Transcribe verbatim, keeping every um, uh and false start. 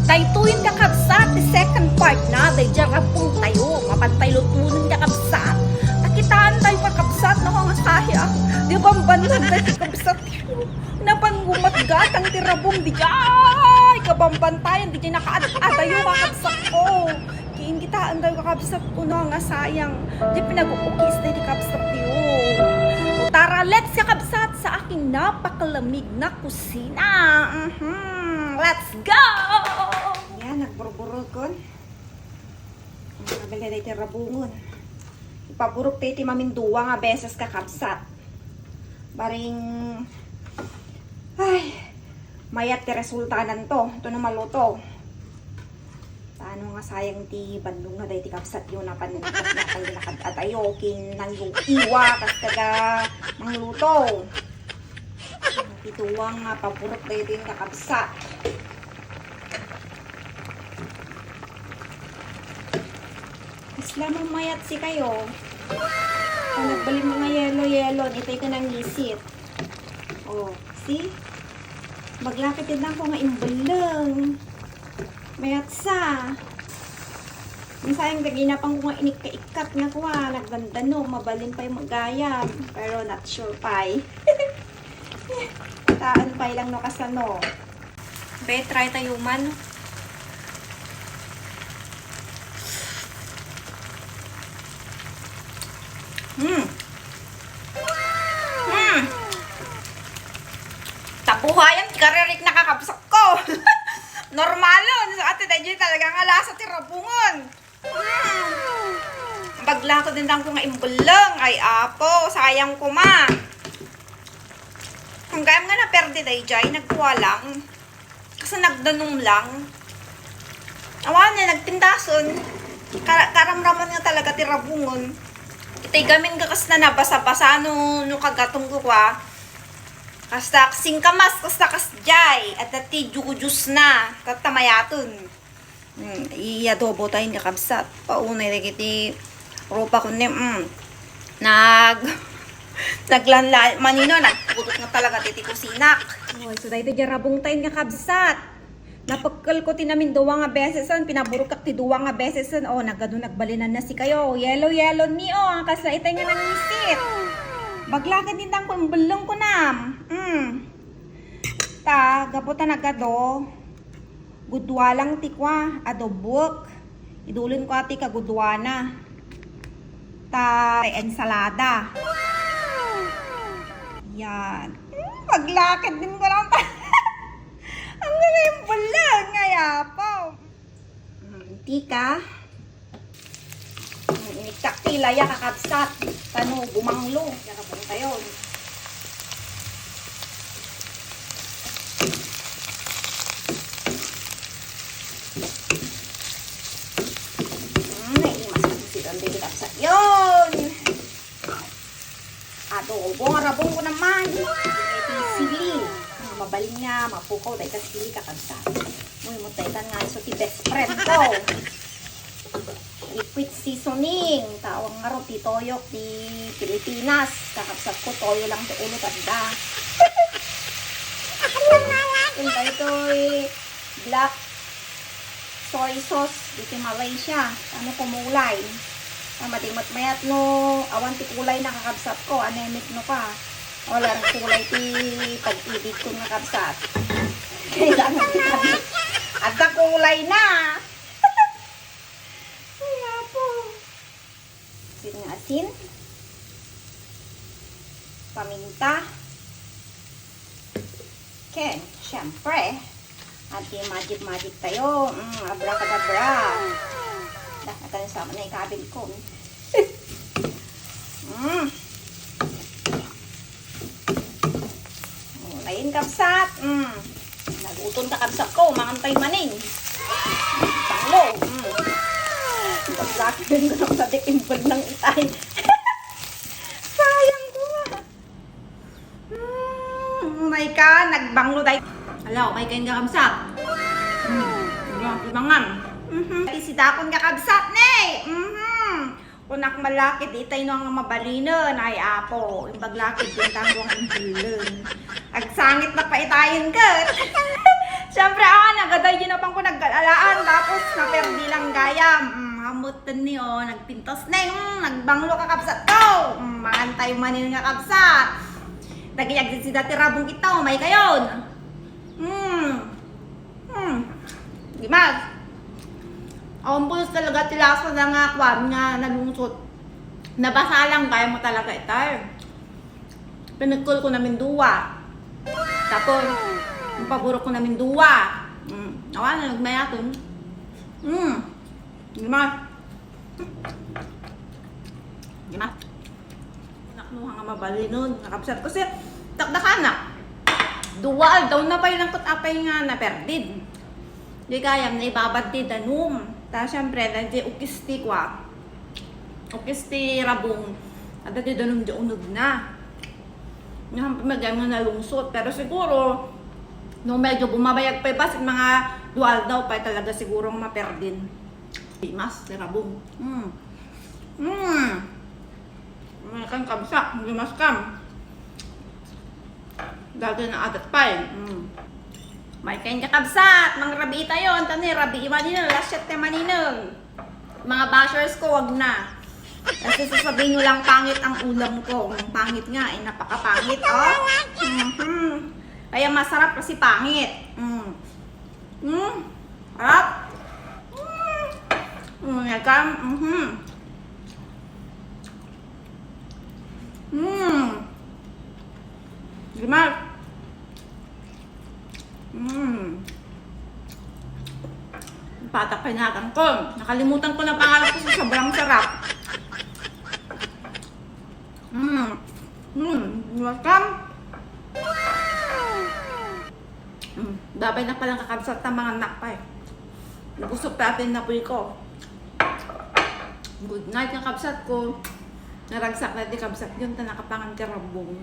Daytoyen, kakabsat, ti second part na daydiay rabong tayo. Mapantay lutonen, kakabsat. Takitaan tayo, kakabsat, no, nga saya. Di bambannog daytoy, kabsat. Napan gumatgatang ti rabong daydiay. Kabambantayan daydiay nakaad-adayo, kakabsat ko. Kiin kitaan tayo, kakabsat ko, no, nga sayang. Di pinag-uukis daydiay, kabsat, yo. O, tara, let's, kakabsat, sa aking napakalamig na kusina. Mhm. Let's go! Yan, nagburburukon. Ang kabilay ti rabungon. Ipaburok tayo ti maminduwa nga beses, kakabsat. Baring, ay, mayat ti resultanan to. Ito na maluto. Tano nga sayang ti bandong na daytoy, kabsat, yo, napan, napan, napan, kin nang iwa, kas taga mangluto. Ti duwang nga paborok daytoy, kakabsat. Kasla mamayat sikayo. Kung nagbalin mo nga yelo-yelo, itay ko nang isit. Oh, see? Maglakit din ako nga imbeleng. Mayat sa. Ang sayang, daginapan ko nga inikka-ikkat nga kuwa, nagdandano, mabalin pa'y magayam. Pero not sure pa'y. Taan pa'y lang no kasano. Be, try tayo man. Hmm. Hmm. Tabuhayan ti karirik, nakakabsat ko. Normalon. So, ate, daydiay talaga nga lasa ti rabungon. Baglako din lang ko nga imbeleng. Ay, apo, sayang ko ma. Ang gayam nga naperde daydiay, nagkuha lang. Kasi nagdanum lang. Awan na, nagpintason. Kar-, karamraman nga talaga ti rabungon. Itay gamin ka kas na nabasa-basa no, no kagatom ko kwa. Kasta kasing kamas, kasta kas jay. At dati jugujus na. Tatamayaton. Hmm, i-adobo tayo, kakabsat. Paunay dagiti rupa ko ni, mm, nag-, naglanla-, manino, nagpudot nga talaga ti, ti kusinak. Oh, so daytoy diay rabong tayo, kakabsat. Napekkel ko ti namin duwa nga beses, pinaburukak ti duwa nga beses, oh, nagadu nagbalinan na sikayo. Yelo-yelo ni, oh, ang kasla itay nga nangisit. Baglakan din tang pambelong ko nam. Mm. Ta, gapu ta nagadu. Gudua lang ti kua, adobok. Idulin ko ti kaguduana. Ta, ensalada. Yan. Hmm, maglakad din ko lang. Ang galing pala, nga yapaw. Hmm, tika. Iniktak ti ilaya, kakabsat. Tano, bumanglo. Kaya kabang tayo. Hmm, naimas ang silang dito, kakabsat. Yun! Adobo nga rabong ko naman. Iti sili. Ah, mabalin nga mapukaw dayta sili, kakabsat. Uy, mutaytan nga isu ti best friend ko. Liquid seasoning. Tawag nga ro ti toyo ti Pilipinas. Kakabsat ko, toyo lang ti ulo tanda. Kung daytoy black soy sauce iti Malaysia. Ano, kumulay. Ah, madingmat mayat no awan ti kulay na, kakabsat ko, anemic no ka. Wala rin kulay ti pag-ibig ko nga kabsat. Kailangan ti kami. Adda kulay na. Ay, apo. Asin nga asin. Paminta. Ken, syempre, ati magic-magic tayo. Mm, abracadabra. Da, atan sa na ikabil ko. Mm. Oh, lain, kabsat. Mm. Nagutom ta, kabsat ko, mangan pay maning. Banglo. Mm. Ang laki din ko ng sadik, imbag ng itay. Sayang ko nga. Mm, may ka, nagbanglo day. Ala, may kain ka, kabsat. Mm, mangan. Mhm. Iti sidakon nga kabsat, ne. Mhm. Kunak malakit, itay no nga mabalinen, ay apo, imbag lakit, bintang ko ang imbulen. Agsangit na pa itayen ket. Siyempre, ah, nagaday, yun na pang ko naggal-, Tenni, oh, nagpintas na, mm, nagbanglo, kakabsat ko. Mm, mangan tayo manen, kakabsat. Dagiti agsisida ti rabong ita, oh, maikayon. Mm. Mm. Dimas. Awan po talaga ti lasa na nga kwan nga nalungsot. Nabasa lang kaya mo talaga itar. Pinagkul ko namin duwa. Tapos, ang paburo ko namin duwa. Mm. Awan na, nagmayaton. Mm. Dimas. Dimas. Naknuha nga mabalinon, kakabsat. Kasi, takdakanak. Duwa aldaw na pay lang ket apay nga naperdin. Di kayam, naibabad ti danum. Ta, siyempre, na di ukis ti kwa. Ukis ti rabong. Adda ti danum di uneg na. Nga, pamagay nga nalungsot. Pero siguro, no medyo bumabayag pay bassit, mga duwa aldaw pay talaga siguro nga maperdin. Dimas, ti rabong. Mm. Mm. May kan kabsat, dimas kam. Dati na adat pay. Mm. May kain, kakabsat, mangrabii tayo. Anta ni, rabii manen, lasyat ti manen. Mga bashers ko, wag na. Kasi sasabihin nyo lang pangit ang ulam ko. Ang pangit nga, eh, napakapangit, oh. Mhm. Kaya masarap kasi pangit. Mm. Mm. Sarap. Mm. Mm, nga kam. Mhm. Mm. Dimas. Mm. Patak pay nakan ko. Nakalimutan ko na pangalan ko sa sobrang sarap. Mm. Mm. Welcome. Mm. Babay na palang, kakabsat, ta manganak pay. Nabusog pay atin na puy ko. Good night, kakabsat ko. Naragsak na ti kabsat yun, ta nakapangan ti rabong.